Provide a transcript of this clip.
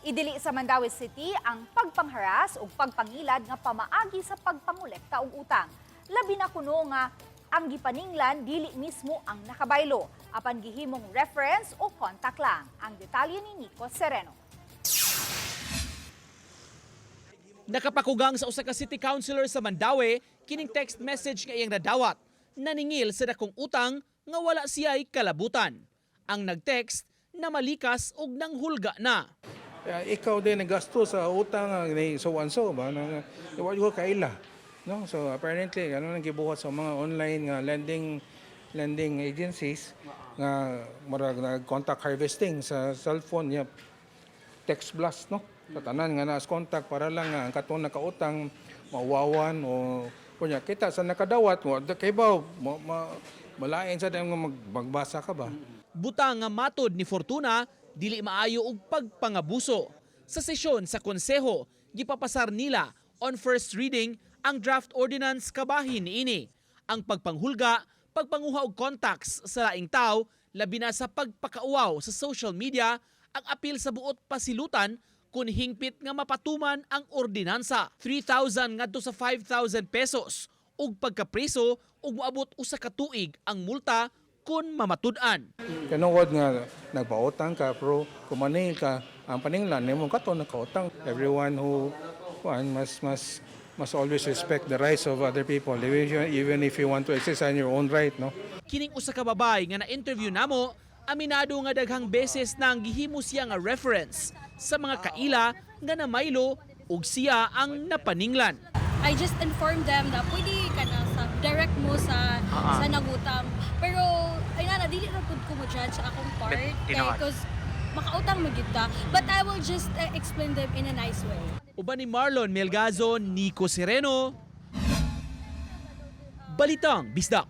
Idili sa Mandaue City ang pagpangharas ug pagpangilad nga pamaagi sa pagpangolekta og utang. Labi na kuno nga ang gipaninglan dili mismo ang nakabaylo, apan gihimong reference o contact lang. Ang detalye ni Nico Sereno. Nakapakugang sa usa ka city councilor sa Mandaue kining text message nga iyang nadawat. Naningil sa dakong utang nga wala siya'y kalabutan. Ang nagtext na malikas og nanghulga na. Ikaw din naggasto sa utang ni so and so ba na wa ko kaila, no? So apparently ano nang gibuhat sa mga online nga lending lending agencies nga murag nag contact harvesting sa cellphone niya, text blast, no, sa tanan nga naas contact para lang nga ang katong nakautang mauwawan o kunya kita sa nakadawat mo kay ba malain sa nga magbasa ka ba. Butang nga matod ni Fortuna, dili maayo og pagpangabuso. Sa sesyon sa konseho, gipapasar nila on first reading ang draft ordinance kabahin niini. Ang pagpanghulga, pagpanguha og contacts sa laing tao, labi na sa pagpakauwaw sa social media, ang apil sa buot pasilutan kung hingpit nga mapatuman ang ordinansa. 3,000 ngadto sa 5,000 pesos ug pagkapreso ug moabot 1 ka tuig ang multa kung mamatud-an. Kanungod nga nagpautang ka pero kumanil ka, ang paninglan nimo kato nakautang. Everyone who kuan must always respect the rights of other people, even if you want to exercise your own right, no? Kining usa ka babay nga na-interview namo, aminado nga daghang beses nang gihimo siya nga reference sa mga kaila nga namaylo ug siya ang napaninglan. I just inform them na pwede ka na sa direct mo sa nagutang. Pero ay na dili ra pud ko mo judge akong part kay cause makautang mo gyud ta. But I will just explain them in a nice way. Uban ni Marlon Melgazo, Nico Sereno, Balitang Bisdak.